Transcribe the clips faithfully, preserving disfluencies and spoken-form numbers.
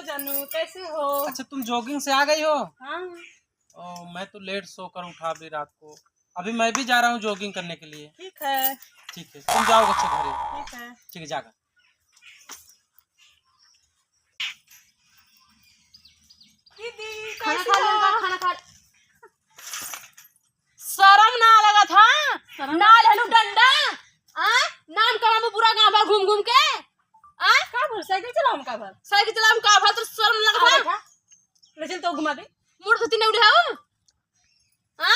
जानू, कैसे हो? अच्छा, तुम jogging से आ गई हो? हाँ। ओ, मैं तो late सोकर उठा अभी रात को। अभी मैं भी जा रहा हूँ jogging करने के लिए। ठीक है। ठीक है, तुम जाओ अच्छे घरे। ठीक है। ठीक है, जाकर। दीदी, खाना कैसे खा लो, हो? खाना खा। शरम ना लगत ह? शरम ना ना लेलू डंडा? आ? नाम कमाबू पूरा गाँव भर घूम घूम के? आ? का भर? साइकिल चलाऊं का भर? साइकिल चलाऊं का भर? तो शरम ना लगत ह? बैठा। ले चल तो घुमा दे। मुड़ धोती नहीं उठाऊ? आ?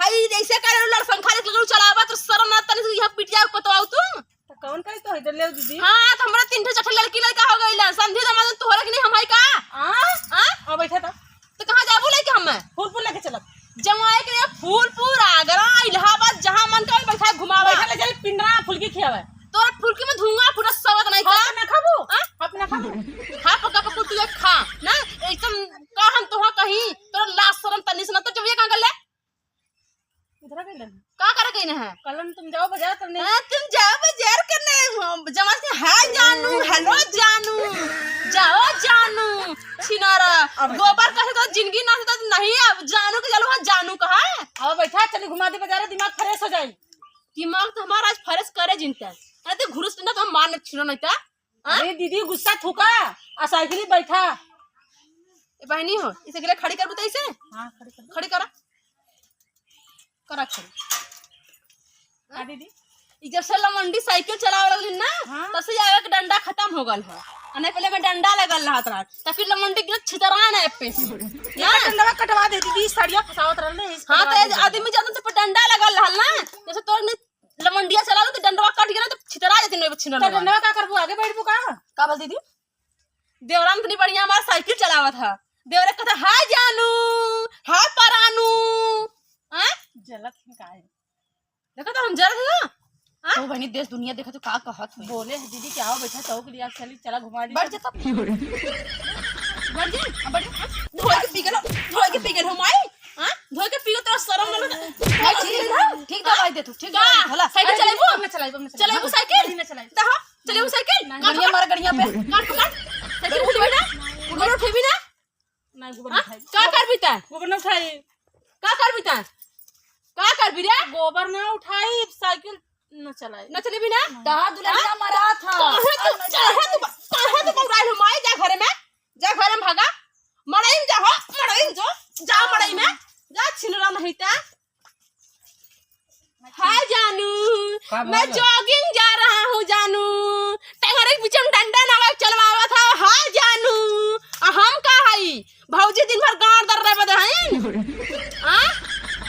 हाई जैसे करे लड़ पंखा देख लगू चलावा तो शरम ना तनी से यहाँ पिटिया पतवाऊ तू? तो कौन कही तो इधर ले दीदी? हाँ, तो हमरा तीन ठो चार ठो लड़की लड़का हो गइल है। समझी तो मतलब तोहरे के नहीं हम है का? आ? आ? आ बैठा था। तो कहाँ जाबू लेके हम? फूलपुर लेके चलब। जमाए के लिए फूलपुर, आगरा, इलाहाबाद, जहाँ मन करे बैठा घुमावा। बैठा ले चल पिंडरा फुलकी खियावे। तोरा फुलकी में धुआं पूरा सवत नहीं का? हाथ ना खाबू? आ? हाथ ना खाबू? हाँ, पक्का पक्का तू ये खा। ना, एकदम का हम तोहा कहीं, तोरा लाज शरम तनी से ना तो जब ये कहाँ गले? इधर आ गइलन। का करे गइन है? कहलन, "तुम जाओ बाजार करने।" हाँ, तुम जाओ बाजार करने। हम जमा से, "हाय जानू, हेलो जानू, जाओ जानू।" छिनारा, अब गोबर कहे तो जिंदगी ना से तो नहीं, अब जानू के जालू, हाँ जानू कहा है। अब बैठा, चली घुमा दे बाजार, दिमाग fresh हो जाई। दिमाग तो हमारा आज fresh करे जिनता है। अरे तो घुरुस ना तो हम मार न छिनो नहीं था। हाँ? अरे दीदी, गुस्सा थूका, आ साइकिल बैठा। ए बहनी हो, इसे गिरा खड़ी करबू तो इसे? हाँ, खड़ी कर। खड़ी करा। करा खड़ी। हाँ दीदी। ई जब से लमंडी साइकिल चलावे लगलिन ना, हाँ। तब से आवे के डंडा खतम हो गल है। आ नहीं पहले में डंडा लगल रहत रहा, त फिर लमंडी गिरत छितरा ना पे। ये हाँ। डंडवा कटवा दे दीदी, सड़िया फसावत रहल ना, इस हाँ, कटवा तो दे दीदी। आदमी जाता तो डंडा लगल रहल ना, जैसे तोर लमंडिया चला लो तो डंडवा कट गया ना तो छितरा जाती नहीं छिनल तो लगा। डंडवा का करबू, आगे बैठबू का? का बोल दीदी? देवरान इतनी बढ़िया हमार साइकिल चलावत है। देवरे कहता, "हाय जानू, हाय परानू।" हाँ? जलत है का है? देखो तो हम जलत है ना? हाँ? ओ बहनी, देश दुनिया देखा तो का कहत हो। बोले है दीदी, क्या हो बैठा चौक लिया, चली चला घुमा दी। बैठ जा तब। बैठ जा, अब बैठ जा। धोए के पी गेलो, धोए के पी गेलो माई। हाँ? धोए के पी गेलो, तोरा शरम ना लगे। भाई, ठीक, ठीक दवाई दे तू, ठीक का? दवाई दे, हला। साइकिल चलाइबू? अब ना चलाइबू, अब ना चलाइबू। चलाइबू साइकिल? नहीं, ना चलाइबू। ता हो? चलाइबू साइकिल? नहीं, गड़िया मारा गड़िया पे। काट, काट। साइकिल उठबी ना? गोबर उठबी ना? नहीं, गोबर हाँ? ना उठाई। का करबी ता? गोबर ना उठाई। का करबी ता? का करबी रे? गोबर ना उठाई, साइकिल ना चलाई। ना चलेबी ना? हाँ। ता दुल्हनिया हाँ? मरा था। काहे तू, काहे तू, काहे तू बौराइल हो माई? जा घरे में। जा घरे में भागा। मड़ई में जा हो, मड़ई में जो। जा मड़ई में। जा छिनरा नहीं ता। हाय जानू, का मैं भला? Jogging जा रहा हूँ जानू। टेंगरे के पीछे में डंडा ना चलवावा था। हाय जानू, आ हम का हई? भौजी दिन भर गांड दर रहे बदे हईन। हाँ?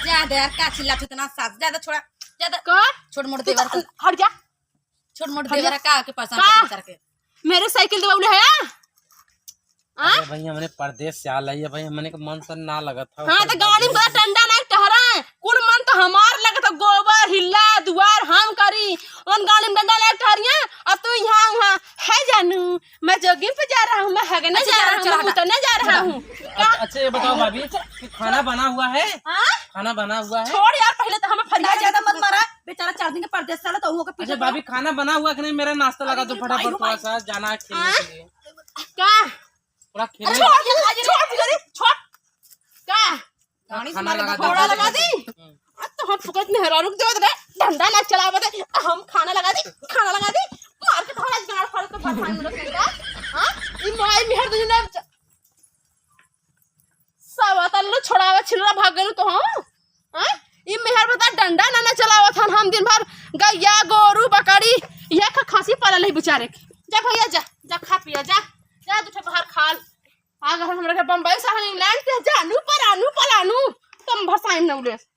ज्यादा यार, का चिल्लात हो इतना सास? ज्यादा छोड़ा, ज्यादा। का? छोट मोट तू देवर तो का। हट जा। छोट मोट हट जा। देवर का आके परेशान का? करके। मेरे साइकिल दबौले है? आ? अरे भाई, हमने परदेस से आल है भाई, हमने के मन सन ना लगत है। हाँ, तो गाड़ी में डंडा ना टहरा है, कुल मन तो हमार लगत है, गोबर, हिल्ला, दुआर हम करी, उन गाड़ी में डंडा ना टहरिया, और तू यहाँ, वहाँ, हाय जानू, मैं jogging पे जा रहा हूँ, मैं हगने अच्छा, जा रहा हूँ, चला, मैं चला। मुतने जा रहा हूँ। अच्छा, अच्छा, ये बताओ भाभी कि खाना बना हुआ है? हाँ? खाना बना हुआ है? छोड़ यार, पहले तो हमें फरियाद ना ज्यादा मत मारा, बेचारा चार दिन के परदेस से आला तो वो के पीछे अच्छा भाभी, खाना बना हुआ कि नहीं? मेरा नाश्ता लगा दो अरे, फटाफट, भाई, थोड़ा सा जाना है खेलने हाँ? के लिए। का? थोड़ा अरे खेलने छोड़, छोड़, छोड़, छोड़। का? गाड़ी से खाना मारे लगा दो। थोड़ा लगा दी। हम्म। आ तो हम फुकट में हरा रुक देवत रे, डंडा ना चलावत रे, हम खाना लगा दी, खाना लगा दी, मार के भरा गाड़ फाड़ के फसाई मिलत है का? हाँ? ई माई मेहर दुनिया में च-, सब अतल्लू छोड़ावे छिलरा भाग गेलू तो हम। हाँ? ई मेहर बता डंडा ना ना चलावत हन, हम दिन भर गैया, गोरू, बकरी, ये ख-, खसी पालल है बेचारे के। जा भैया जा, जा खा पिया जा, जा दू ठो बाहर खा ल। आ गए हमरा के बम्बई से, हम इंग्लैंड से, जानू परानू पलानू, तुम भरसाइन न उलेस।